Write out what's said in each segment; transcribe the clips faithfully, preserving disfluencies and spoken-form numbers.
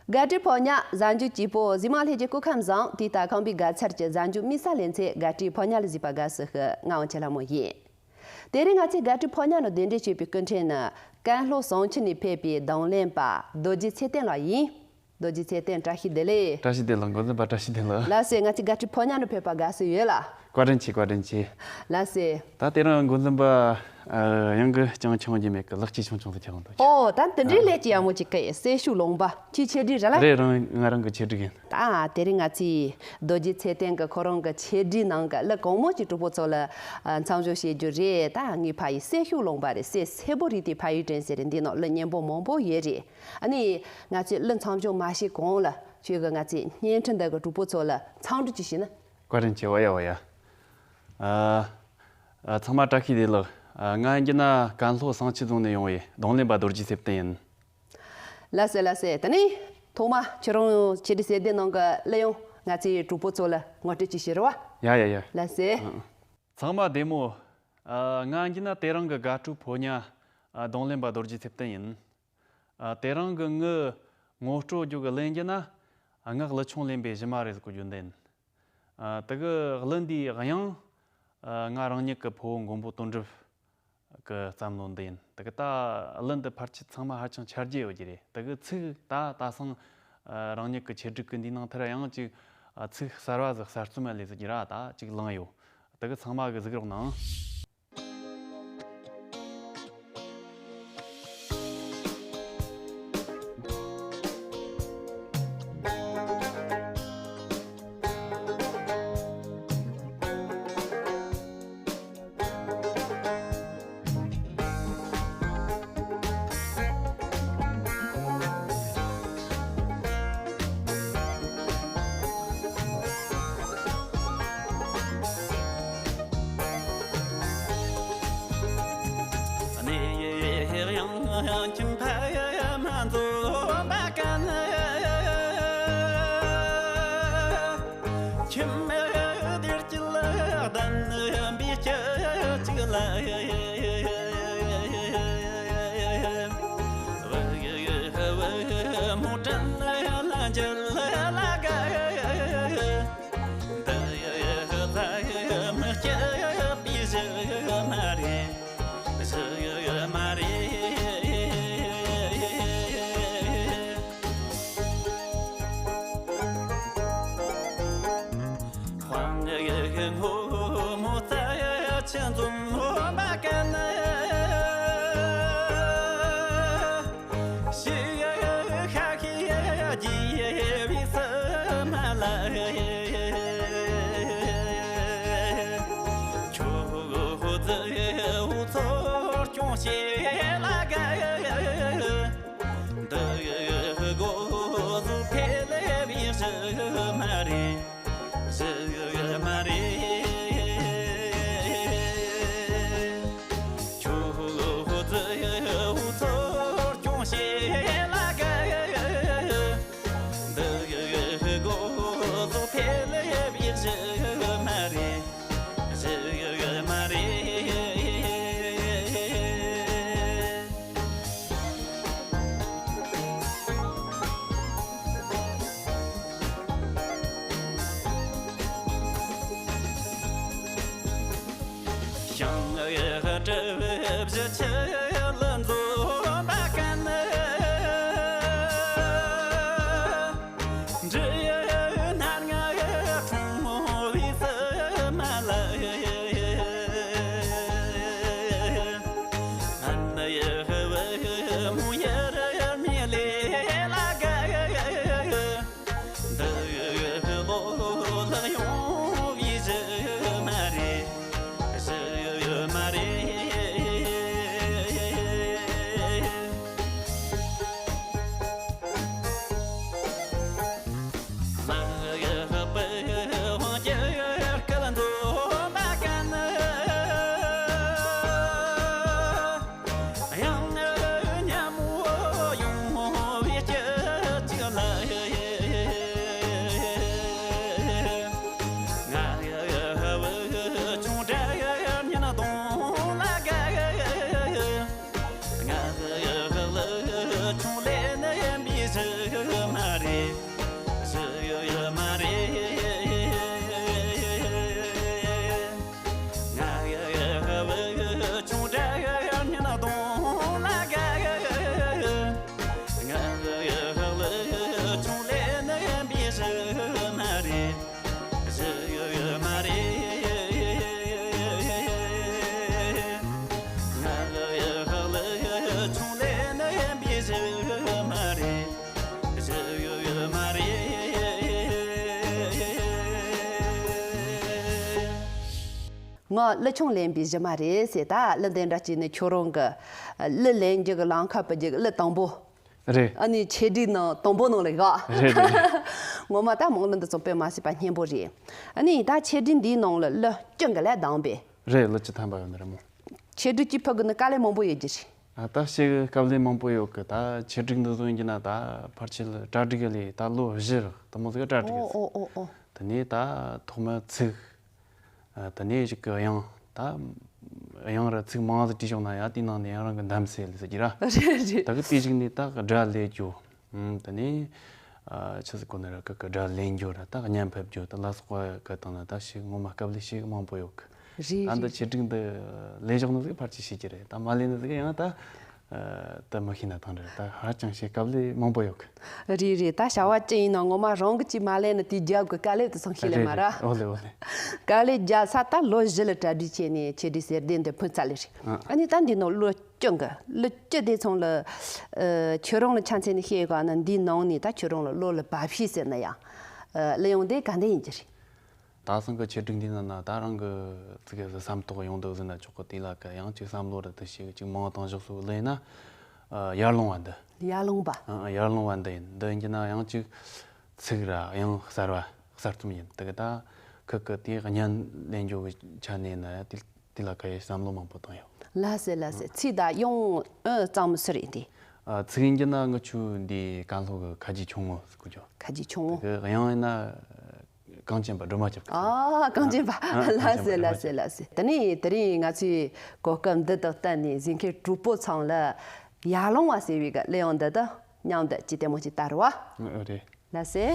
དགའ་སྤྲོའི་ཕོ་ཉ་གཟའ་མཇུག་སྐྱིད་པོ། གཟིགས་མང་ལྷན་རྒྱས་སྐུ་ཁམས་བཟང་། དུས་དང་ཁམས་པའི་དགའ་ཚལ་གྱི་གཟའ་མཇུག་དམིགས་བསལ་ལེ་ཚན་དགའ་སྤྲོའི་ཕོ་ཉ་ལ་གཟིགས་པ་དགའ་བསུ་ཞུ། ང་དབང་ཆེན་ལྷ་མོ་ཡིན། དེ་རིང་ང་ཚོས་དགའ་སྤྲོའི་ཕོ་ཉ་ནང་གདན་འདྲེན་བྱས་པའི་སྐུ་མགྲོན་ནི་ཀན་ལྷོ་ཟམ་ཆེན་ནས་ཕེབས་པའི་རྡུང་ལེན་པ་རྡོ་རྗེ་ཚེ་བརྟན་ལགས་ཡིན། རྡོ་རྗེ་ཚེ་བརྟན་བཀྲ་ཤིས་བདེ་ལེགས། བཀྲ་ཤིས་བདེ་ལེགས། འགོ་འཛིན་པ་བཀྲ་ཤིས་བདེ་ལེགས། ལགས་སེ། ང་ཚོའི་དགའ་སྤྲོའི་ཕོ་ཉ་ནང་ཕེབས་པ་དགའ་བསུ་ཡོད་ལ། བཀའ་དྲིན་ཆེ། བཀའ་དྲིན་ཆེ། ལགས་སེ། ད་དེ་རིང་འགོ་འཛིན་པ་ཨ་ཡང་གི་ཅང་ཆུང་རྒྱུ་མེད་གི་ལག་ཅི་ཆུང་ཆུང་དུ་ཁྱེར་འོང་དུ། ཨོ་ད་འདི་འདྲའི་ལས་ཀྱི་ཡག་མོ་ཅིག་གི་སེ་ཤུགས་ལུང་པ་ཁྱི་ཆེ་སྒྲིག་རེད་ལ། རེད། རང་ང་རང་གི་ཆེ་སྒྲིག་ཡིན། ད་དེ་རིང་ང་ཚོས་རྡོ་རྗེ་ཚེ་བརྟན་གི་ཁོ་རང་གི་ཆེ་སྒྲིག་ནང་གི་གླུ་གང་མང་ཅིག་གྲོགས་པོ་ཚོ་ལ་ཨ་མཚམས་སྦྱོར་བྱེད་རྒྱུ་རེད། ད་ངའི་ཕ་ཡི་སེ་ཤུགས་ལུང་པ་རེད། སེ་སེ་བོ་རི་དེ་ཕ་ཡུལ་དྲན་ཟེར་རེད། འདི་ནང་གླུ་སྙན་པོ་མང་པོ་ཡོད་རེད། ཨ་ནི་ང་ཚོས་གླུ་མཚམས་སྦྱོར་མ་བྱས་གོང་ལ་ཁྱོད་ཀྱི་ང་ཚོའི་བརྙན་འཕྲིན་འདི་གི་གྲོགས་པོ་ཚོ་ལ་མཚམས་སྦྱོར་ཅིག་བྱས་ན། བཀའ་དྲིན་ཆེ། འོ་ཡ་འོ་ཡ། ཨ། ཨ། ཚང་མ་བཀྲ་ཤིས་བདེ་ལེགས། ཨ། ང་ཡིན་རྒྱུ་ན་ཀན་ལྷོ་ཟམ་ཆེན་རྫོང་ནས་ཡོང་བའི་རྡུང་ལེན་པ་རྡོ་རྗེ་ཚེ་བརྟན་ཡིན། ལགས་སེ་ལགས་སེ། དེ་ནས་ཐོག་མ་ཁྱོད་རང་ཆེ་སྒྲིག་སེ་བརྟན་ནང་གི་གླུ་དབྱངས་ང་ཚོའི་གྲོགས་པོ་ཚོ་ལ་ངོ་སྤྲོད་ཅིག་བྱེད་རོགས། ཡ་ཡ་ཡ། ལགས་སེ། ཨ། ཚང་མ་བདེ་མོ། ཨ། ང་ཡིན་རྒྱུ་ན་དེ་རིང་གི་དགའ་སྤྲོའི་ཕོ་ཉ་ཨ་རྡུང་ལེན་པ་རྡོ་རྗེ་ཚེ་བརྟན་ཡིན། ཨ། དེ་རིང་གི་ངའི་ངོ་སྤྲོད་རྒྱུ་གི་གླུ་ཡིན་རྒྱུ་ན། ཨ། ངག་གླུ་ཆུང་ལེན་པའི་གཞི་མ་རེད་ཟེར་གོ་རྒྱུ་འདི་ཡིན། ཨ། དེ་གི་གླུ་འདིའི་དབྱངས། ཨ། ང་རང་ཉིད་ཀྱི་ཕུ་བོ་མགོན་པོ་དོན་གྲུབ་ཀྱི་བརྩམས་ལོ་འདི་ཡིན། དེ་གི་ད་གླུ་འདི་ཕལ་ཆེར་ཚང་མ་ཧ་ཅང་ཆ་རྒྱུས་ཡོད་ཀྱི་རེད། དེ་གི་ཚིག་ད་ད་སང་ཨ་རང་ཉིད་ཀྱི་ཆེད་སྒྲིག་གི་འདིའི་ནང་དེར་ཡང་ཅིག་ཨ་ཚིག་གསར་བ་ཟིག་གསར་རྩོམ་ལས་ཟིག་གི་ར་ད་ཅིག་བླངས་ཡོད། དེ་གི་ཚང་མ་གི་གཟིགས་རོགས་གནང་། གནས་ཡང་ཁྱིམ་ཕ་མ་འཛོམས་པ་ཀན། ཁྱིམ་བདེ་སྐྱིད་ལྡན་པའི་སྐྱིད་ཅིག་ལ། བུ་མོ་དྲིན་ལ་འཇལ་ལ་དགའ། འདི་ཡི་ཚ་མི་སྐྱིད་པའི་གཞི་མ་རེད། གཞི་མ་རེད། ངོ་མོ་རྩ་ཆེན་འཛོམས་པ་ཀན། ཞི་ཡ་ཤ་ཤི་རྒྱས་པའི་སི་མ་ལ། ཁྱོད་ཚོ་ཚོར་སྐྱོང་བྱེད་ལ་དགའ། འདི་གོ་ཟུ་ཕེ་ལེ་བའི་གཞི་མ་རེད། གཞི་མ་རེད། ཁྱོད་ཚོ་ཚོར་སྐྱོང་བྱེད་ལ་དགའ། འདི་གོ་ཟུ་ཕེ་ལེ་བའི་གཞི་མ་རེད། གཞི་མ་རེད། ཞིང་གྲུབ་བཞི་ཆུ་ལ་འཛོམས་པ་ཀན། འབྲི་ཡི་སྣ་ལྔ་འཁྲུངས་པའི་སི་མ་ལ། ཨ་ནི་ཡི་བུ་མོ་ཡར་མི་ལེ་ལ་དགའ། འདི་ལོ་ལ་ཡོང་བའི་གཞི་མ་རེད། གཞི་མ་རེད། ང་གླུ་ཆུང་ལེན་པའི་གཞི་མ་རེད་ཟེར། ད་གླུ་དེ་འདྲ་བྱས་ནས་ཁྱོད་རང་གི་གླུ་ལེན་རྒྱུ་གི་ལམ་ཁ་སྤོ་རྒྱུ་གི་གླུ་དང་པོ། རེད། ཨ་ནི་ཆེད་སྒྲིག་ནང་དང་པོ་ནང་ལ་ཡོད། རེད་རེད་རེད། ངོ་མ་ད་མང་གླུ་འདི་ཚོ་དཔེ་མ་སྲིད་པ་སྙན་པོ་རེད། ཨ་ནི་ད་ཆེད་སྒྲིག་འདིའི་ནང་ལ་གླུ་བཅུ་འགའ་ལས་ལྡན་པས། རེད། གླུ་བཅུ་ཐམ་པ་ཡོད་ནི་རེད་མོ། ཆེད་སྒྲིག་གཅིག་ཕུལ་དགོས་ན་དཀའ་ལས་མང་པོ་ཡོད་རྒྱུ་རེད། ཨ། ད་ཞིག་དཀའ་ལས་མང་པོ་ཡོད་གི། ད་ཆེད་སྒྲིག་འདི་བཟོ་ཡིན་གྱི་ན་ད་ཕལ་ཆེར་གྲ་སྒྲིག་གི་ལས་ད་ལོ་བཞི་རེད། དེ་མོ་ཟིག་གྲ་སྒྲིག་གི་ཨོ་ཟིག་ཨོ་ཨོ་ཨོ། དེ་ནས་ད་ཐོག་མར་ཚིག་ཨ། དེ་ནས་ཞིག་གི་དབྱངས། ད་དབྱངས་ར་ཚིག་མང་ཟིག་བྲིས་བྱུང་ན་ཡང་དེའི་ནང་ནས་ཡང་རང་གི་འདམ་སེ་ལ་ཟེར་གྱི་ར། རེད་རེད། ད་གི་དེ་ཞིག་ནས་ད་གི་སྒྲ་ལས་རྒྱུ། ཨུམ། དེ་ནས་ཨ། ཆི་ཟིག་གོ་ནི་ར། གི་གི་སྒྲ་ལེན་རྒྱུ་ར། ད་གི་བརྙན་ཕབ་རྒྱུ་དེ་ལ་སོགས་པ་གི་སྟེང་ན་ད་ཞིག་ངོ་མ་དཀའ་ལས་ཞིག་མང་པོ་ཡོད་གི། རེད་ད་འདི་རེད་ཆེད་རེད། སྒྲིག་འདི་ལས་ཞོག་ནི་ཟིག་ཕལ་ཆེར་ཤེས་ཀྱི་རེད། ད་མ་ལས་ནི་ཟིག་ཡང་ད། ཨ། ད་མི་ཤེས་ན་ཐང་རེད། ད་ཧ་ཅང་ཞིག་དཀའ་ལས་མང་པོ་ཡོད་གི། རེད་རེད། ད་བྱ་བ་ཅི་ཡིན་ན་ངོ་མ་རང་གི་ཅིག་མ་ལས་ན་དེའི་རྒྱབ་གི་དཀའ་ལས་དེ་ཚོ་ཤེས་ལེ་མ་ར། རེད་རེད། ཨོ་ལེ་ཨོ་ལེ། དཀའ་ལས་རྒྱག་ས་ད་ལོ་བཞི་ལ་གྲ་སྒྲིག་བྱས་ནས་ཆེད་སྒྲིག་གསེར་ལྡན་དེ་ཕུལ་ཚར་ལེ་རེད། ཨ། ཨ་ནི་ད་འདི་ནང་གླུ་བཅུ་འགའ། གླུ་བཅུ་དེ་ཚང་ལ། ཨ། ཁྱོད་རང་ལ་ཆ་མཚོན་ནས་བཤད་དགོས་ན་འདིའི་ནང་ནས་ད་ཁྱོད་རང་ལ་བློ་ལ་བབས་ཤེས་ཟེར་ན་ཡང་། ཨ། གླུ་དབྱངས་དེ་ག་འདྲ་ཡིན་གྱི་རེད། ད་སང་གི་ཆེད་སྒྲིག་འདི་ནང་ན་ད་རང་གི་ཚིག་གི་བསམ་རྟོགས་ཡོང་འདུག་ཟེར་ན་ཆོག་གི། དེ་ལ་གི་ཡང་ཅིག་བསམ་བློ་རེ་དེ་ཞིག་ཅིག་མང་བཏང་བཞག་སུ་ལེན་ན། ཨ། ཡར་ལོང་བ་འདི། ཡར་ལོང་བ། ཨ། ཡར་ལོང་བ་འདི་ཡིན། འདི་ཡིན་གྱི་ན་ཡང་ཅིག་ཚིག་ར་ཡང་གསར་བ་གསར་རྩོམ་ཡིན། དེ་གི་ད་ཁི་གི་དེ་བརྙན་ལེན་རྒྱུ་གི་ཆ་ནས་ན་དེ་དེ་ལ་གི་བསམ་བློ་མང་པོ་བཏང་ཡོད། ལགས་སེ་ལགས་སེ། ཚིག་ད་ཡང་ཨ་གཙང་མ་སུ་རེད་དེ། ཨ། ཚིག་ཡིན་གྱི་ན་ང་ཆུ་འདི་ཀན་ལྷོ་གི་ཁ་རྗེ་ཆུང་ངུ་ཟེར་གོ་རྒྱུ། ཁ་རྗེ་ཆུང་ངུ། དེ་གི་དབྱངས་ཡིན་ན། གངས་ཅན་པ་སྒྲོལ་མ་སྐྱབས་ཀྱི། ཨ། གངས་ཅན་པ། ཨ། ལགས་སེ་ལགས་སེ་ལགས་སེ། དེ་ནས་དེ་རིང་ང་ཚོའི་གོ་སྐབས་འདི་དག་བསྟུན་ནས་གཟིགས་མཁན་གྲོགས་པོ་ཚང་ལ་ཡར་ལོང་བ་ཟེར་བའི་གི་གླུ་དབྱངས་འདི་དག་མཉམ་དུ་ཅིག་ལྟད་མོ་ཅིག་ལྟ་རོགས། ཨ། རེད། ལགས་སེ།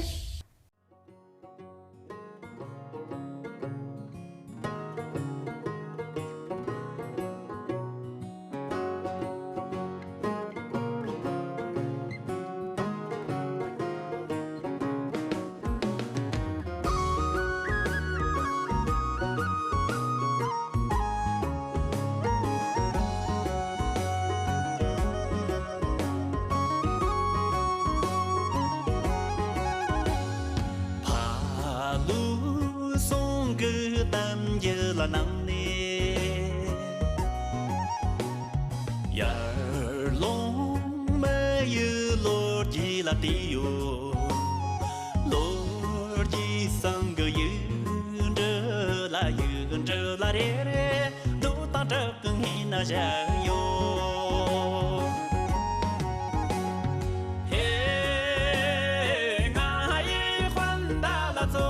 ཕ་ལུ་སོང་གི་གཏམ་རྒྱུད་ལ་ནང་ནས། ཡར་ལོང་མི་ཡི་ལོ་རྒྱུས་ལ་བལྟས་ཡོད། ལོ་རྒྱུས་སང་གི་ཡིག་འབྲུ་ལ་ཡིག་འབྲུ་ལ་རེ་རེ་རྡོ་དང་བྲག་གི་ངོས་ན་བཞག་ཡོད། ཧེ། ང་ཡི་དཔོན་ཟླ་ལ་ཚོ།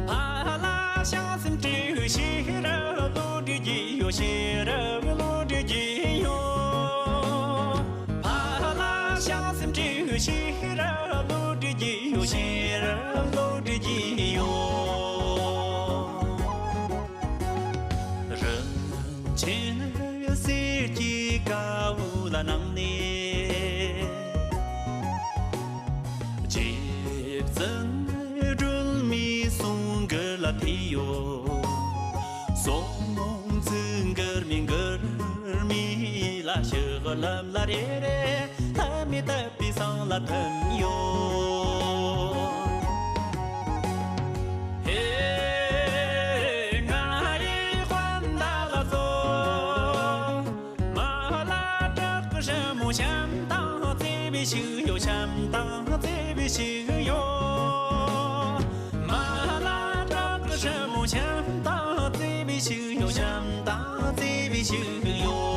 ཕ་ལ་ཞང་སེམས་སྤྲེའུ་ཤེས་རབ་བློ་གྲོས་ཀྱི་ཡོད། ཤེས་རབ་བློ་གྲོས་ཀྱི་ཡོད། ཕ་ལ་ཞང་སེམས་སྤྲེའུ་ཤེས་རབ་བློ་གྲོས་ཀྱི་ཡོད། ཤེས་རབ་བློ་གྲོས་ཀྱི་ཡོད། རིན་ཆེན་གསེར་གྱི་ཀ་བོ་ལ་ནང་ནས། རྗེ་བཙུན་སྒྲོལ་མའི་གསུང་མགུར་ལ་བལྟས་ཡོད། གསུང་ཚིག་མགུར་མའི་མགུར་མའི་ལ་ཕྱག་ལམ་ལ་རེ་རེ་ལྷ་མོས་བཏབ་པའི་བསང་ལ་ཐིམ་ཡོད། ཧེ། ང་ཡི་དཔོན་ཟླ་ལ་ཚོ། མ་ལ་བྲག་གི་རི་མོ་བྱམས་དང་བརྩེ་བའི་ཤུགས་ཡོད། བྱམས་དང་བརྩེ་བའི་ཤུགས་ཡོད། མ་ལ་བྲག་གི་རི་མོ་བྱམས་དང་བརྩེ་བའི་ཤུགས་ཡོད། བྱམས་དང་བརྩེ་བའི་ཤུགས་ཡོད།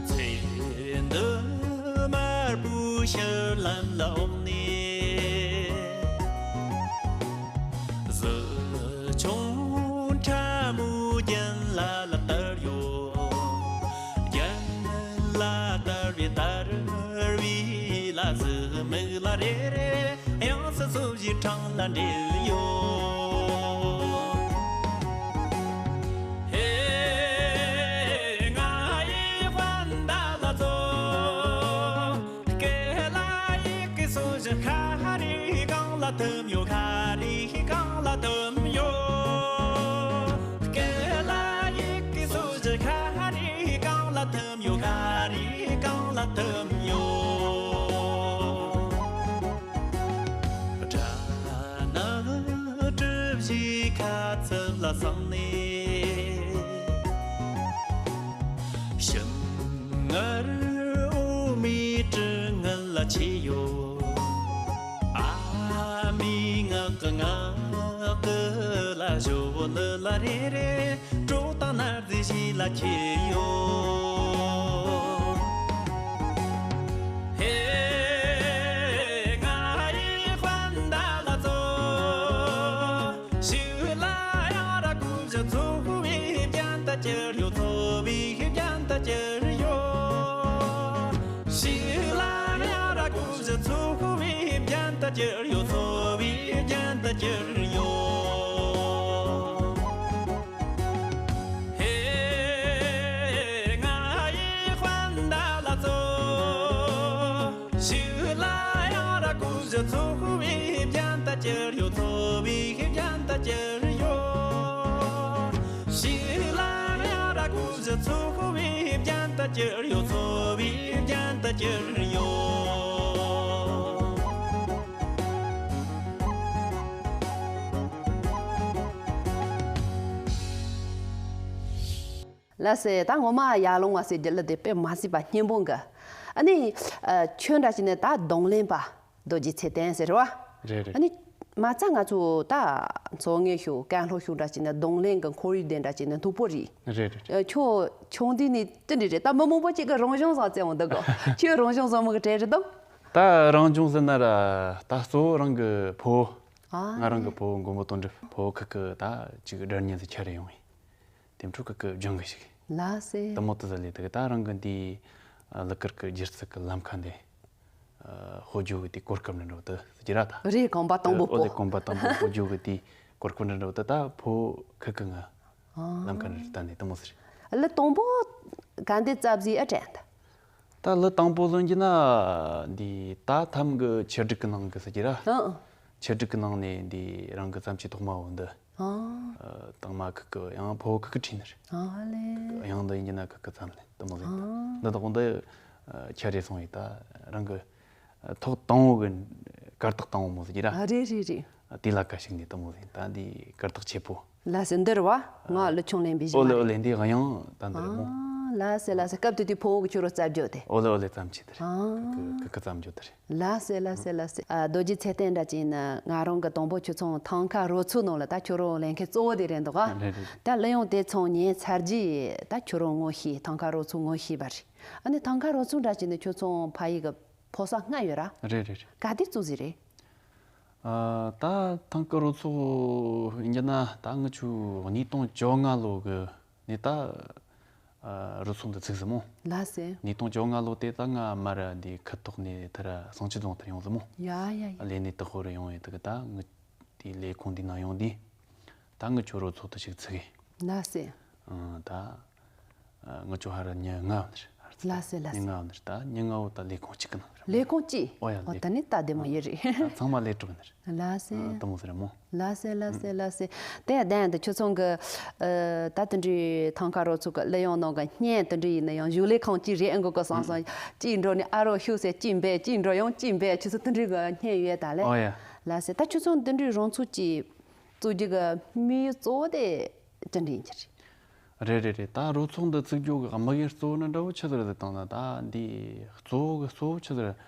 ཚེ་འདི་དམར་པོའི་ཤུལ་ལམ་ལ་འོངས་ནས། གཟི་ཆུང་ཕྲ་མོའི་རྒྱན་ལ་ལ་བསྟར་ཡོད། རྒྱན་ལ་བསྟར་བའི་དར་བའི་ལ་གཟི་མིག་ལ་རེ་རེ་ཡང་སུ་སུ་ཞིག་འཕྲང་ལ་འབྲེལ་ཡོད། ཧེ་ང་ཡི་དཔལ་ཟླ་ལ་ཚོ། སྐེ་ལ་ཡི་གེ་སུ་ཞིག་ཤ་རི་གང་ལ་ཐུམ་ཡོད། ཤ་རི་གང་ལ་ཐུམ་ཡོད། སྐེ་ལ་ཡི་གེ་སུ་ཞིག་ཤ་རི་གང་ལ་ཐུམ་ཡོད། ཤ་རི་གང་ལ་ཐུམ་ཡོད། སྦྲ་ནག་གྲུ་བཞིའི་ཁ་ཚུབ་ལ་སོང་ནས། ཞིམ་མངར་འོ་མའི་དྲི་ངད་ལ་ཆས་ཡོད། ཨ་མའི་ངག་གི་ངག་གི་ལ་ཞོ་ནི་ལ་རེ་རེ། གྲོ་དང་ནར་རྫི་ཞིག་ལ་ཁྱེར་ཡོད། ཧེ་ང་ཡི་དཔལ་ཟླ་ལ་ཚོ། ཞིག་ལ་ཡང་ར་ཀུ་ཞི་ཚོ་བའི་རྒྱན་དུ་གྱུར་ཡོད། ཚོ་བའི་རྒྱན་དུ་གྱུར་ཡོད། ཞིག་ལ་ཡང་ར་ཀུ་ཞི་ཚོ་བའི་རྒྱན་དུ་གྱུར་ཡོད། ཚོ་བའི་རྒྱན་དུ་གྱུར་ཡོད། ཧེ་ང་ཡི་དཔལ་ཟླ་ལ་ཚོ། ཞིག་ལ་ཡང་ར་ཀུ་ཞི་ཚོ་བའི་རྒྱན་དུ་གྱུར་ཡོད། ཚོ་བའི་རྒྱན་དུ་གྱུར་ཡོད། ཞིག་ལ་ཡང་ར་ཀུ་ཞི་ཚོ་བའི་རྒྱན་དུ་གྱུར་ཡོད། ཚོ་བའི་རྒྱན་དུ་གྱུར་ཡོད། ལགས་སེ། ད་ངོ་མ་ཡར་ལུང་བ་ཟེར་རྒྱུ་ལ་དེ་དཔེ་མ་སྲིད་པ་སྙན་པོ་འགའ། ཨ་ནི་ཨ་ཁྱོད་འདྲ་བྱས་ནས་ད་གདོང་ལེན་པ་རྡོ་རྗེ་ཚེ་བརྟན་ཟེར་བ། རེད་རེད། ཨ་ནི་མ་རྩ་ང་ཚོ་ད་མཚོ་སྔོན་ཤོག་ཀན་ལྷོ་ཤོག་འདྲ་བྱས་ནས་གདོང་ལེན་གྱི་ཁོར་ཡུག་དེ་འདྲ་བྱས་ནས་སྡུག་པོ་རེད། རེད་རེད། ཨ་ཁྱོད་ཆུང་དུས་ནས་དེ་འདྲ་རེད། ད་མི་མང་པོ་གཅིག་གིས་རང་བྱུང་བཟང་བཙལ་འོང་འདུག་གོ། ཁྱོད་རང་བྱུང་བཟང་མོ་གི་གྲས་རེད་དམ། ད་རང་བྱུང་ཟེར་ན་ར་ད་གཙོ་བོ་རང་གི་ཕུ་བོ། ཨ་ང་རང་གི་ཕུ་བོ་མགོན་པོ་དོན་གྲུབ་ཕུ་བོ་ཁི་ཁི་ད་ཅིག་སྒྲ་སྙན་ཟིག་ཁྱེར་ཡོང་ངས། དེ་འཕྲོ་ཁི་ཁི་སྦྱོང་གི་ཞིག་ལ་སེ། དེ་མོ་དེ་ཟ་ལེ་དེ་གི་ད་རང་གི་འདི་ལུ་གར་གི་སྒྱུ་རྩལ་གི་ལམ་ཁ་འདི་ཧོ་ཇོ་གི་དེ་གོ་སྐབས་འདྲ་འདྲ་བོ་དེ་ཟེར་གྱི་ར་ད། རེད། གོམ་པ་དང་པོ་ཨོ་ལེ་ཕོ། གོམ་པ་དང་པོ་ཧོ་ཇོ་གི་དེ་གོ་སྐབས་འདྲ་འདྲ་བོ་དེ་ད་ཕོ་ཁི་ཁི་ང་ལམ་ཁ་འདྲ་ད་ནི་དེ་མོ་ཟེར། ལ་དང་པོ་ག་འདི་རྩ་བཟི་ཨ་དྲན་ད། ད་ལ་དང་པོ་ལོན་གྱི་ན་འདི་ད་ཐམ་གི་ཆེ་སྒྲིག་གི་ནང་གི་ཟེར་གྱི་ར། ཨང་། ཆེ་སྒྲིག་གི་ནང་ནས་འདི་རང་གི་བརྩམས་ཆོས་ཐོག་མ་བོ་འདི། ཨ། ཨ། དང་མ་ཁི་ཁི་ཡང་ཕོ་ཁི་ཁི་ཁྲིད་ནི་རེད། ཨ་ལེ། ཡང་འདི་ཡིན་གྱི་ན་ཁི་ཁི་ཙམ་ལས་དུ་མོ་ཟིན་ད། ཨ། འདི་དག་འདི་ཁྱེད་རེ་སོང་ཡིན་ད་རང་གི་ཐོག་དང་བོ་གི་གར་སྟེགས་དང་བོ་མོ་ཟིན་གྱི་ར། ཨ་རེད་རེད་རེད། དེ་ལ་ཁ་ཞིག་ནས་དུ་མོ་ཟིན་ད་འདི་གར་སྟེགས་ཆེ་པོ། ལ་སེ་འདི་རེད་བ། ང་ལ་ཆུང་ལེན་པའི་གཞི་ཨོ་མ་ལེ་ཨོ་རེད། ལེ་འདི་ཡང་ད་འདི་རེད་མོ། ཨ་ལ་སེ་ལ་སེ་སྐབས་དེ་དུས་ཕོ་བོ་གི་ཁྱོད་རོ་རྩ་བརྗོད་དེ། ཨོ་ལེ་ཨོ་ལེ་ཙམ་ཆེ་དེ་རེད། ཨ། ཁི་ཁི་ཁི་ཙམ་བརྗོད་དེ་རེད། ལགས་སེ་ལགས་སེ་ལགས་སེ། ཨ། རྡོ་རྗེ་ཚེ་བརྟན་འདྲ་ཅིག་ཡིན་ན་ང་རང་གི་དང་པོ་ཁྱོད་ཚོ་ཐང་ཁ་རོལ་ཚུགས་ནང་ལ་ད་ཁྱོད་རང་ལེན་མཁན་གཙོ་བོ་དེ་རེད་འདུག་ག་རེད་རེད། ད་གླུ་དབྱངས་དེ་ཚང་ཉན་ཚར་རྗེས་ད་ཁྱོད་རང་ངོ་ཤེས། ཐང་ཁ་རོལ་ཚུགས་ངོ་ཤེས་པ་རེད། ཨ་ནི་ཐང་ཁ་རོལ་ཚུགས་འདྲ་ཅིག་ནི་ཁྱོད་ཚོ་ཕ་ཡུལ་གི་ཕོ་གསར་ལྔ་ཡོད་ར། རེད་རེད་རེད། ག་དེ་བཙུགས་ཟིན་རེད། ཨ། ད་ཐང་ཁ་རོལ་ཚུགས་ཡིན་རྒྱུ་ན་ད་ང་ཆུ་ཉིས་སྟོང་བཅོ་ལྔ་ལོ་གི་ནས་ད། ཨ། རུ་ཚོགས་འདི་ཚུགས་ཟིན་མོ། ལགས་སེ། ཉིས་སྟོང་བཅོ་ལྔ་ལོ་དེ་ད་ང་མ་ར་འདི་ཁུ་ཐོག་ནས་དེ་ར་བསང་ཆུ་རྫོང་དེར་ཡོང་ཟིན་མོ། ཡ་ཡ་ཡ། ལས་ནས་དུ་ཧོ་རུ་ཡོང་ཡོད་དུ་གི་ད་ངི་དེའི་ལས་ཁུངས་འདི་ནང་ཡོང་དུས། ད་ངི་ཆོ་རུ་ཚོགས་དུ་ཞིག་ཚུགས་གི། ལགས་སེ། ཨང་ད། ཨ། ངི་ཆོ་ཧ་ར་ཉི་ལྔ་བ་ནི་རེད། ལགས་སེ་ལགས་སེ། ཉི་ལྔ་བ་ནི་རེད། ད་ཉི་ལྔ་བོ་ད་ལས་ཁུངས་གཅིག་གི་ནང་རེད། ལས་ཁུངས་གཅིག་ཨོ་ཡ་ཨོ་ལས་ད་ནི་ད་བདེ་མོ་ཡོད་རེད། ད་ཚང་མ་ལས་གྲོགས་ནི་རེད། ལགས་སེ། ཨ། དུ་མོ་ཟེར་མོ། ལགས་སེ་ལགས་སེ་ལགས་སེ། དེ་ཡང་དེ་ཁྱོད་ཚོ་གི། ཨ། ད་དེ་འདྲའི་ཐང་ཁ་རོལ་ཚུགས་གི་གླུ་དབྱངས་ནང་གི་བརྙན་དེ་འདྲ་ཡིན་ན་ཡང་གཞུག་ལས་ཁང་གཅིག་རེད་ཨེ་འགོ་གི་སང་སང་གཅིག་འགྲོ་ནས་ཨ་རོ་ཤུགས་ཟེར་གཅིག་འབད་གཅིག་འགྲོ་ཡང་གཅིག་འབད་ཁྱོད་ཚོ་དེ་འདྲའི་གི་བརྙན་ཡོད་ད་ལེ། ཨོ་ཡ། ལགས་སེ། ད་ཁྱོད་ཚོ་དེ་འདྲའི་རང་ཚུགས་ཀྱི་བཙུགས་རྒྱུ་གི་དམིགས་ཡུལ་གཙོ་བོ་དེ་དེ་འདྲ་ཡིན་གྱི་རེད། རེད་རེད་རེད། ད་རུ་ཚོགས་འདི་བཙུགས་རྒྱུ་གི་དམིགས་ཡུལ་གཙོ་བོ་ནི་འདྲ་བོ་ཆི་ཟིག་རེད་བཏང་ན་ད་འདི་གཙོ་བོ་གི་གཙོ་བོ་ཆི་ཟིག་རེད།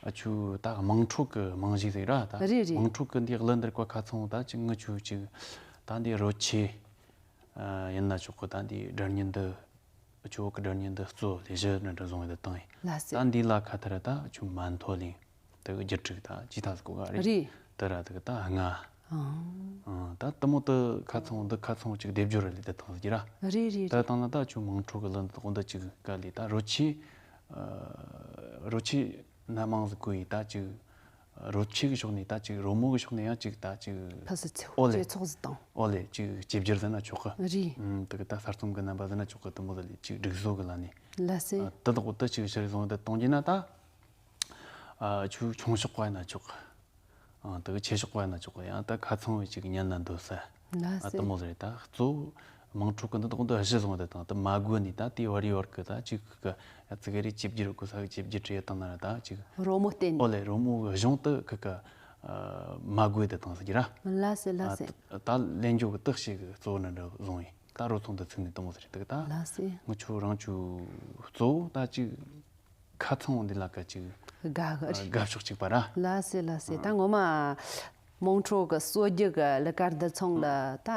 ཨ་ཆུ་ད་དམངས་ཁྲོད་གི་རྨང་གཞི་ཟིག་ར་ད། རེད་རེད། དམངས་ཁྲོད་གི་འདི་གླུ་འདིར་བཀའ་ཁ་ཚང་བོ་ད་ཅི་ངི་ཆུ་ཅིག་ད་འདི་རོལ་ཆས་ཡིན་ན་ཆོག་གི། ད་འདི་སྒྲ་སྙན་འདི་ཆུ་བོ་གི་སྒྲ་སྙན་འདི་གཙོ་ལས་གཞི་ནི་འདྲ་བཟུང་བའི་དེ་བཏང་ཡིན། ལགས་སེ། ད་འདི་ལ་ཁ་ཐར་ད་ཆུ་མ་མཐོ་ལིང་དེ་གི་བརྒྱུད་དྲུག་ད་ཇི་ཐ་ཟིག་གོ་ག་རེད། རེད། དེ་ར་དེ་གི་ད་ལྔ། ཨང་། ཨང་། ད་དེ་མོ་དེ་ཁ་ཚང་འདི་ཁ་ཚང་ཅིག་སྡེབ་སྦྱོར་ལས་དེ་བཏང་ཟིག་ར། རེད་རེད་རེད། ད་བཏང་ན་ད་ཆུ་དམངས་ཁྲོད་གི་གླུ་འདི་དགོང་ད་ཅིག་ག་ལས་ད་རོལ་ཆས། ཨ། རོལ་ཆས་སྣ་མང་ཟིག་གོ་ཡི་ད་ཅིག་ རོལ་ཆས་ཀྱི་ཕྱོགས་ནས་ད་ཅིག་རོལ་མོ་གི་ཕྱོགས་ནས་ཡང་ཅིག་ད་ཅིག་ཕ་སི་ཚེ་ཨོ་ལེ། ཚོགས་སུ་དང་། ཨོ་ལེ་ཅིག་གཅེས་བསྒྱུར་ཟེར་ན་ཆོག་གི། རེད། ཨུམ། དེ་གི་ད་གསར་རྩོམ་གི་རྣམ་པ་ཟེར་ན་ཆོག་གི། དེ་མོ་ཟིག་ལས་ཅིག་སྒྲིག་བཟོ་གི་ལ་ནས། ལ་སེ། ཨ། དེ་དག་དེ་ཅིག་ཕྱིར་བཟུང་དེ་གཏོང་རྒྱུ་ན་ད། ཨ། ཆུ་ཆུང་ཤོག་པ་ཡིན་ན་ཆོག་གི། ཨ། དེ་གི་ཆེ་ཤོག་པ་ཡིན་ན་ཆོག་གི། ཡང་ད་ཁ་ཚང་བའི་ཅིག་ཉན་ན་འདོད་ས། ལ་ཨ། སེ། དེ་མོ་ཟིག་རེད། ད་གཙོ་བོ་དམངས་ཁྲོད་ཀྱི་འདི་དག་འདི་གཞི་བཟུང་དེ་དང་དེ་མ་དགོས་ནས་ད་དེའི་བར་ཡོད་གི་ད་ཅིག་གི་ཡ་ཙི་གེ་རེ་གཅེས་བསྒྱུར་དགོས་ས་གི་གཅེས་བསྒྱུར་བྱས་བཏང་ན་ར་ད་ཅིག་རོལ་མོ་བསྟན། ཨོ་ལེ། རོལ་མོ་གི་གཞུང་དུ་གི་གི་ཨ། མ་དགོས་དེ་དང་ཟེར་གྱི་ར། ལ་སེ། ལ་ཨ། སེ། ད་ད་ལེན་རྒྱུ་གི་དག་བྱེད་གི་གཙོ་བོ་འདྲ་འདྲ་བཟུང་ཡིན། ད་རོལ་ཚོགས་འདི་ཚུགས་ནས་དེ་མོ་ཟིག་རེད། དེ་གི་ད། ལ་སེ། ངི་ཆོ་རང་ཆོ་གཙོ་བོ་ད་ཅིག་ཁ་ཚང་བོ་འདི་ལ་ཀ་ཅིག་དགའ་གི་རེད། དགའ་ཕྱོགས་གཅིག་པ་ར། ལ་སེ། ལ་སེ། ད་ངོ་མ་དམངས་ཁྲོད་གི་སྲོལ་རྒྱུན་གི་གླུ་གར་འདི་ཚང་ལ་ད་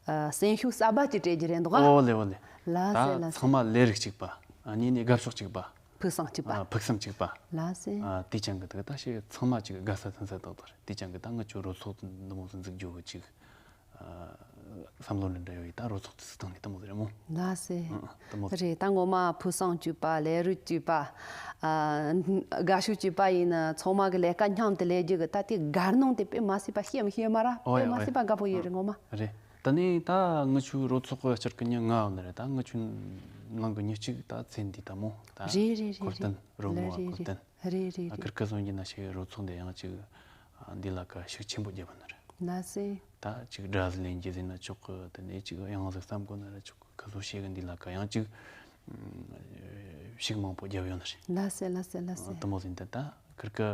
ཨ། སེམས་ཤུགས་གསར་པ་ཅིག་སྤྲད་རྒྱུ་རེད་འདུག་ག་ཨོ་ལེ་ཨོ་ལེ། ལ་སེ། ད་ལ་སེ། ཚང་མ་ལས་རིགས་གཅིག་པ། ཨ། གཉིས་ནས་དགའ་ཕྱོགས་གཅིག་པ། ཕུགས་བསམ་གཅིག་པ། ཨ། ཕུགས་བསམ་གཅིག་པ། ལ་སེ། ཨ། དེ་ཅང་གི་དེ་གི་ད་ཞིག་ཚང་མ་ཅིག་དགའ་ས་འཚིམ་ས་ཏག་ཏག་རེད། དེ་ཅང་གི་ད་ངི་ཆོ་རོལ་ཚོགས་འདི་མོ་ཟིག་འཛུགས་རྒྱུ་གི་ཅིག་ཨ། བསམ་བློ་འདི་འདྲ་ཡོད་ཡིན། ད་རོལ་ཚོགས་དེ་ཚོ་བཏང་ནས་དེ་མོ་ཟིག་རེད་མོ། ལ་སེ། ཨ། ཨ། དེ་མོ་ཟིག་རེད། ད་ངོ་མ་ཕུགས་བསམ་གཅིག་པ། ལས་རིགས་གཅིག་པ། ཨ། དགའ་ཕྱོགས་གཅིག་པ་ཡིན་ན་ཚང་མ་གི་ལས་ཀ་མཉམ་དུ་ལས་རྒྱུ་གི་ད་དེ་དགའ་སྣང་དེ་དཔེ་མ་སྲིད་པ་ཤེས་མི་ཤེས་མ་ར། ཨོ་ཡ། དཔེ་མ་ཨོ་ཡ། སྲིད་པ་དགའ་པོ་ཡོད་རེད་ངོ་མ། རེད། དེ་ནས་ད་ངི་ཆོའི་རོལ་ཚོགས་གི་སྤྱིར་གི་མྱི་ལྔ་ཡོད་ནི་རེད། ད་ངི་ཆོའི་ནང་གི་མྱི་གཅིག་ད་ཚེ་འདས་ད་མོ་ད། རེད་རེད་རེད། ཁོར་ཏན་རེད། རོལ་མོ་བ་རེད་ཁོར་རེད་ཏན། རེད་རེད། ཨ། རེད། ཁིར་ཀི་སོང་གི་ན་ཞིག་རོལ་ཚོགས་འདི་ཡང་ཅིག་ཨ། འདི་ལ་ཀ་ཤུགས་ཆེན་པོ་བརྒྱབ་པ་ནི་རེད། ལ་སེ། ད་ཅིག་སྒྲ་ཟིག་ལེན་རྒྱུ་ཟེར་ན་ཆོག་གི། དེ་ནས་ཅིག་དབྱངས་ཟིག་བརྩམ་དགོས་ན་ར་ཆོག་གི། ཁ་སོ་ཞེ་གི་འདི་ལ་ཀ་ཡང་ཅིག་ཤུགས་མང་པོ་བརྒྱབ་ཡོད་ནི་རེད། ལ་སེ། ལ་སེ། ལ་སེ། དེ་མོ་ཟིག་འདི་ད་ཁིར་ཀི་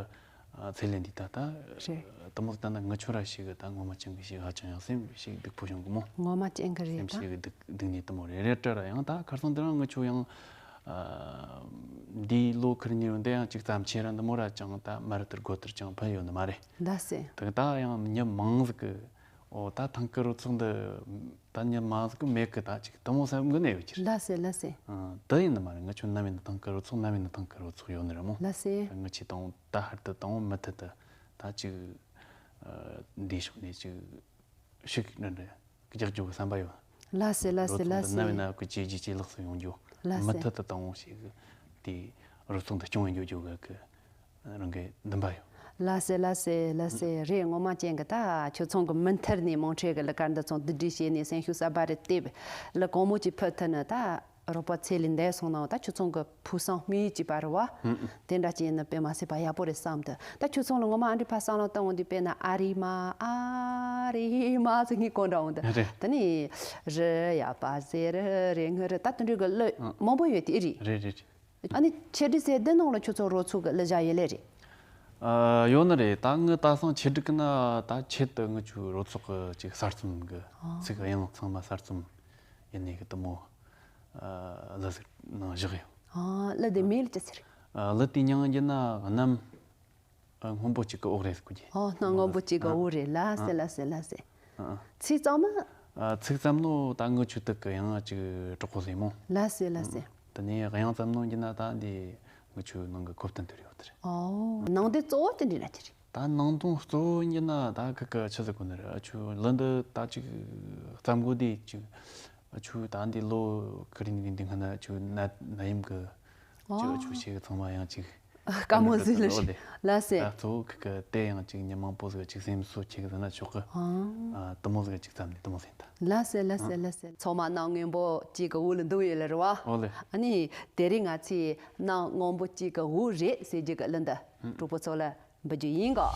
ཨ། ཚེ་ལས་འདས་ད་ད། རེད། དེ་མོ་ཟིག་ད་ན་ངི་ཆོ་ར་ཞིག་གི་ད་ངོ་མ་ཅང་གི་ཞིག་ཧ་ཅང་ཡང་སེམས་ཞིག་སྡུག་པོ་བྱུང་གི་མོ། ངོ་མ་ཅང་གི་རེད། སེམས་ད་ཞིག་གི་སྡུག་སྡུག་ནས་དེ་མོ་རེད། རེད་དྲ་ར་ཡང་ད་ཁར་སང་འདི་རང་ངི་ཆོ་ཡང་ཨ། འདིའི་ལོ་ཁིར་གཉིས་རུ་འདི་ཡང་ཅིག་བརྩམས་ཆེ་ར་འདི་མོ་ར་ཅང་ད་མར་དུ་སྒོ་དུར་ཅང་ཕན་ཡོད་ནི་མ་རེད། ལ་སེ། དེ་ད་ཡང་མྱི་མང་ཟིག་གི་ཨོ་ད་ཐང་ཀི་རོལ་ཚོགས་འདི་ད་མྱི་མང་ཟིག་གི་མེད་གི་ད་ཅིག་དེ་མོ་བསམ་གི་ནས་ཡོད་ཀྱི་རེད། ལ་སེ། ལ་སེ། ཨ། དེ་ཡིན་ནི་མ་རེད། ངི་ཆོ་ནམ་ཡིན་ན་ཐང་ཀི་རོལ་ཚོགས་ནམ་ཡིན་ན་ཐང་ཀི་རོལ་ཚོགས་ཡོད་ནི་རེད་མོ། ལ་སེ། ངི་ཆོ་དང་ད་ཧར་དུ་དང་མུ་མཐུད་དུ་ད་ཅིག་ཨ། འདིའི་ཕྱོགས་ནས་ཅིག་ཤུགས་འདྲ་འདྲ་རྒྱག་རྒྱུ་གི་བསམ་པ་ཡོད། ལ་སེ། ལ་སེ། རོལ་ཚོགས་ལ་འདི་སེ། ནམ་ཡིན་ན་གི་ཇེ་ཇེ་ཇེ་ལེགས་སུ་ཡོང་རྒྱུ། ལ་སེ། མུ་མཐུད་དུ་དང་ཞིག་དེ་རོལ་ཚོགས་འདི་སྐྱོང་ཡོང་རྒྱུ་གི་རང་གི་འདུན་པ་ཡོད། ལ་སེ། ལ་སེ། ལ་སེ། རེད། ངོ་མ་ཅན་གི་ད་ཁྱོད་ཚང་གི་མུ་མཐུད་ནས་དམངས་ཁྲོད་གི་གླུ་གར་འདི་ཚང་བསྡུ་སྒྲིག་བྱས་ནས་སེམས་ཤུགས་གསར་པ་རེ་དེབ་ལ་གོང་མོ་ཅིག་ཕུལ་ཐུབ་ན་ད། རོགས་པ་ཚེ་ལས་འདས་སོང་ནའང་ད་ཁྱོད་ཚང་གི་ཕུགས་བསམ་དམིགས་ཡུལ་གཅིག་པ་རེད་བ། ཧུམ། དེ་འདྲ་ཅིག་ཡིན་ན་དཔེ་མ་སྲིད་པ་ཡག་པོ་རེད་བསམ་འདུག་ད་ཁྱོད་ཚང་ལ་ངོ་མ་ཨ་འདྲི་ཕ་བསམ་བློ་བཏང་འོང་དུས་དཔེར་ན་ཨ་རི་མ་ཨ་རི་མ་ཟེར་ངས་གོ་འདྲ་འོང་དུས། རེད། ད་ནི་རི་ཡ་པ་ཟེར་རེ་ངུ་རེ་ད་དེ་འདྲའི་གི་གླུ་ཨ། མང་པོ་ཡོད་དེ་རེད། རེད་རེད། ཨ་ནི་ཆེད་སྒྲིག་ཟེར་འདི་ནང་ལ་ཁྱོད་ཚོ་རོལ་ཚོགས་གི་གླུ་བཞག་ཡོད་ལེ་རེད། ཨ། ཡོད་ནི་རེད། ད་ངི་ད་སང་ཆེད་སྒྲིག་གི་ན་ད་ཆེད་དུ་ངི་ཆོའི་རོལ་ཚོགས་གི་ཅིག་གསར་རྩོམ་གི་ཨ། ཚིག་དབྱངས་ཚང་མ་གསར་རྩོམ་ཡིན་ནི་གི་དེ་མོ། ཨ། གླུ་ཟིག་ནང་བཞག་ཡོད། ཨ། གླུ་དེ་མིང་ལ་ཅི་ཟེར། ཨ། གླུ་དེ་མྱིང་ཡིན་ན་གནམ་ཨ། སྔོན་པོ་གཅིག་གི་འོག་རེད་ཟེར་གོ་གི། ཨོ། གནམ་སྔོན་པོ་གཅིག་གི་ཨ། འོག་རེད། ལ་སེ། ཨ། ལ་སེ། ལ་སེ། ཨ། ཨ། ཚིག་གཙང་མ། ཨ། ཚིག་ཙམ་ནོ་ད་ངི་ཆོའི་དུག་གི་ཡང་ཅིག་གྲོགས་པོ་ཟེར་མོ། ལ་སེ། ལ་སེ། ཨ། དེ་ནས་དབྱངས་ཙམ་ནོ་ཡིན་ན་ད་འདི་ངི་ཆོའི་ནང་གི་ཁོབ་ཏན་དུ་རེད་ཡོད་དེ་རེད། ཨོ། ནང་དེ་གཙོ་བོ་དེ་འདྲ་ན་ཅི་རེད། ད་ནང་དོན་གཙོ་བོ་ཡིན་ན་ད་ཁི་ཁི་ཆི་ཟེར་གོ་ནི་རེད། ཨ། ཆོ་གླུ་འདི་ད་ཅིག་བརྩམས་གོ་དེ་ཅིག་ཨ། ཆོ་ད་འདི་ལོ་ཁི་རིང་གི་འདི་སྔ་ན་ཆོ་ན་ན་ཡམ་གི་ཨོ། ཅིག་ཨ། ཆོ་ཞིག་ཚང་མ་ཡང་ཅིག་ཀ་མོ་ཟིག་ལ་ཨོ་ལེ། ལ་སེ། ད་གཙོ་བོ་ཁི་ཁི་དེ་ཡང་ཅིག་མྱི་མང་པོ་ཟིག་ཅིག་སེམས་གསོ་ཁྱེད་ཀྱི་ཟེར་ན་ཆོག་གི། ཨ། ཨ། དེ་མོ་ཟིག་ཅིག་བརྩམས་ནས་དེ་མོ་ཟིག་ད། ལ་སེ། ལ་སེ། ཨ། ལ་སེ། ཚང་མ་གནམ་སྔོན་པོ་གཅིག་གི་འོག་ལ་འདུ་ཡོད་ལ་རེད་བ། ཨོ་ལེ། ཨ་ནི་དེ་རིང་ང་ཚོས་གནམ་སྔོན་པོ་གཅིག་གི་འོག་རེད་ཟེར་རྒྱུ་གི་གླུ་འདི་ཨ། གྲོགས་པོ་ཚོ་ལ་འབུལ་རྒྱུ་ཡིན་གོ།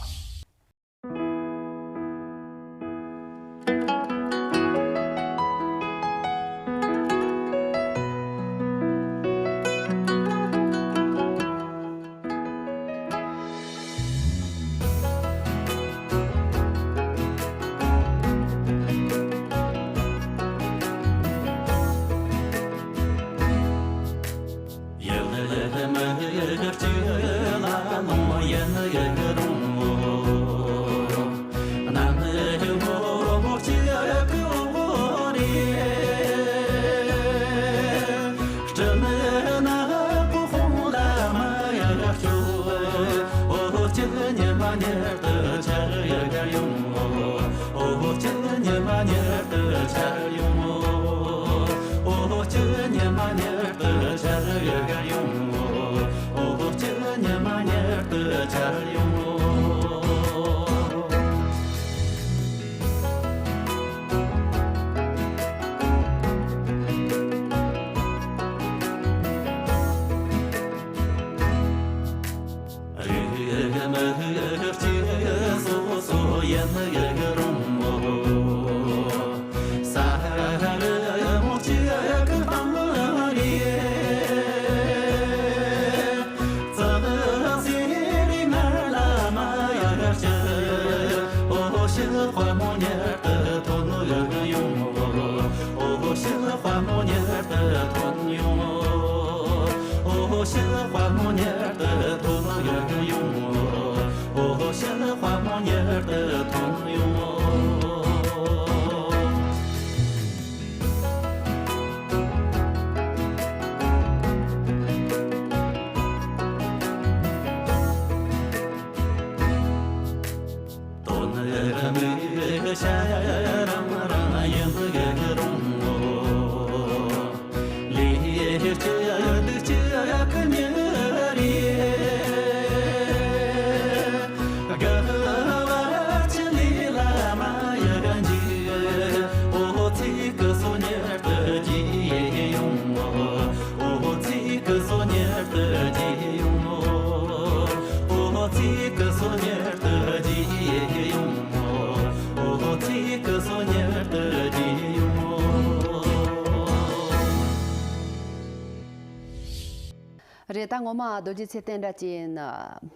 རེད། ད་ངོ་མ་རྡོ་རྗེ་ཚེ་བརྟན་འདྲ་ཅིག་ཡིན་ན་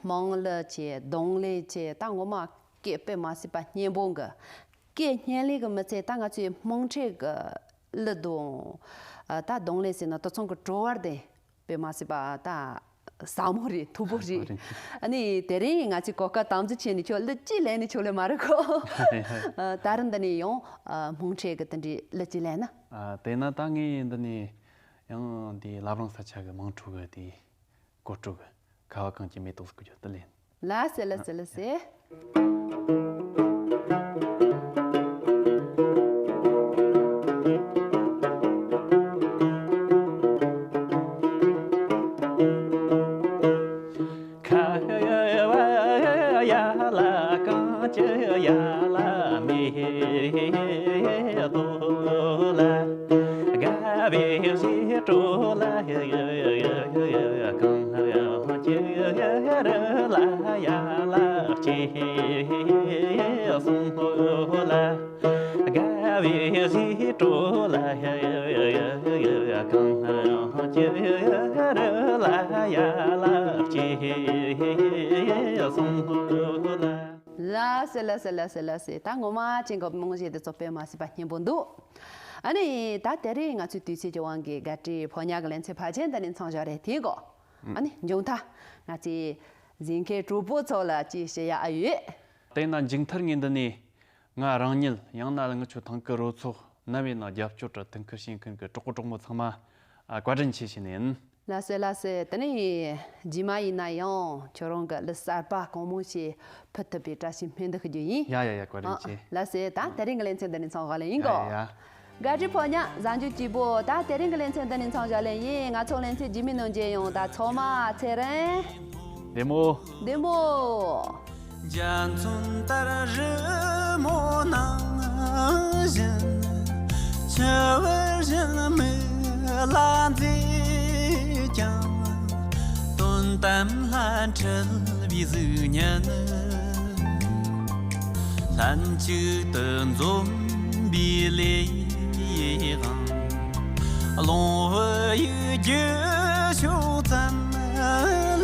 དམངས་གླུ་བྱས། རྡུང་ལེན་བྱས། ད་ངོ་མ་སྐད་དཔེ་མ་སྲིད་པ་སྙན་པོ་གི། སྐད་སྙན་ལས་གི་མི་ཚད། ད་ང་ཚོའི་དམངས་ཁྲོད་གི་གླུ་དང་། ད་རྡུང་ལེན་ཟེར་ན་དེ་ཚང་གི་བྲོ་བ་དེ་དཔེ་མ་སྲིད་པ་ད་ཟབ་མོ་རེད། མཐུག་པོ་རེད། ཨ་ནི་དེ་རིང་ང་ཚོས་གོ་སྐབས་དམ་འཛིན་བྱས་ནས་ཁྱོད་གླུ་གཅིག་ལེན་ནས་ཆོག་ལེ་མ་རེད་ཁོ། ད་རིང་འདི་ནས་ཡང་དམངས་ཁྲོད་གི་དེ་འདྲའི་གླུ་གཅིག་ལེན་ན། ཨ། དེས་ན་ད་ངས་འདི་ནས་ཡང་དེ་བླ་བྲང་ས་ཆ་གི་དམངས་ཁྲོད་གི་དེ་སྐོར་བྲོ་གི་ཁ་བ་གངས་ཀྱི་མེ་ཏོག་ཟེར་གོ་རྒྱུ་དེ་ལེན། ལགས་སེ་ལགས་སེ་ལགས་སེ། ཁ་བ་ཡ་ལ་གངས་ཀྱི་ཡ་ལ་མེ་ཏོག་ལ། དགའ་བའི་ཞི་ཁྲོ་ལ། གངས་ཀྱི་རི་ལ་ཡ་ལ་སྐྱེས་སོང་ལ། དགའ་བའི་ཞི་ཁྲོ་ལ། གངས་ཀྱི་རི་ལ་ཡ་ལ་སྐྱེས་སོང་ལ། ལགས་སེ་ལགས་སེ་ལགས་སེ་ལགས་སེ། ད་ངོ་མ་ཅན་གྱི་རྨང་གཞི་དེ་ཚོ་དཔེ་མ་སྲིད་པ་སྙན་པོ་འདུག་ཨ་ནི་ད་དེ་རིང་ང་ཚོའི་དུས་ཚོད་ཀྱི་དབང་གིས་དགའ་སྤྲོའི་ཕོ་ཉ་གི་ལེ་ཚན་ཕལ་ཆེར་འདི་ནས་མཚམས་བཞག་རེད། དེའི་སྐོར་ཨ་ནི་མཇུག་མཐར་ང་ཚོའི་གཟིགས་མཁན་གྲོགས་པོ་ཚོ་ལ་ཅིག་བཤད་ཡ་ཨ་ཡོད། དེས་ན་མཇུག་མཐར་ངས་འདི་ནས་ང་རང་ཉིད། ཡང་ན་ངི་ཆོ་ཐང་གི་རོལ་ཚོགས་རྣམ་པའི་ནང་རྒྱབ་སྐྱོར་དང་དུས་འཁུར་བྱེད་མཁན་གྱི་གྲོགས་པོ་གྲོགས་མོ་ཚང་མ་བཀའ་དྲིན་ཆེ་ཞུ་ནི་ཡིན། ལགས་སེ་ལགས་སེ། དེ་ནས་རྗེས་མ་ཡིན་ན་ཡང་ཁྱོད་རང་གི་གླུ་གསར་པ་གང་མང་ཞིག་ཕུལ་ཐུབ་པའི་བཀྲ་ཤིས་སྨོན་འདུན་ཞུ་རྒྱུ་ཡིན། ཡ་ཡ་ཡ། བཀའ་དྲིན་ཆེ། ལགས་སེ། ད་དེ་རིང་གི་ལེ་ཚན་འདི་ནས་མཚམས་བཞག་ལེ་ཡིན་གོ། ཡ་ཡ། དགའ་སྤྲོའི་ཕོ་ཉ་གཟའ་མཇུག་སྐྱིད་པོ། ད་དེ་རིང་གི་ལེ་ཚན་འདི་ནས་མཚམས་བཞག་ལེ་ཡིན། ང་ཚོ་ལེ་ཚན་རྗེས་མའི་ནང་མཇལ་ཡོང་། ད་ཚང་མ་ཚེ་རིང་། བདེ་མོ། བདེ་མོ། འཇའ་ཚོན་ལྟར་རི་མོ་ནང་བཞིན། འཆི་བར་གཞན་མི་ལ་མཛེས་ཀྱང་། དོན་དམ་ལྷ་འཁྲིད་པའི་གཟུགས་བརྙན། ལྷན་ཅིག་ཏུ་འཛོམས་པའི་ལས་དབང་། རླུང་བུ་ཡི་རྒྱུ་ཕྱོགས་ཙམ་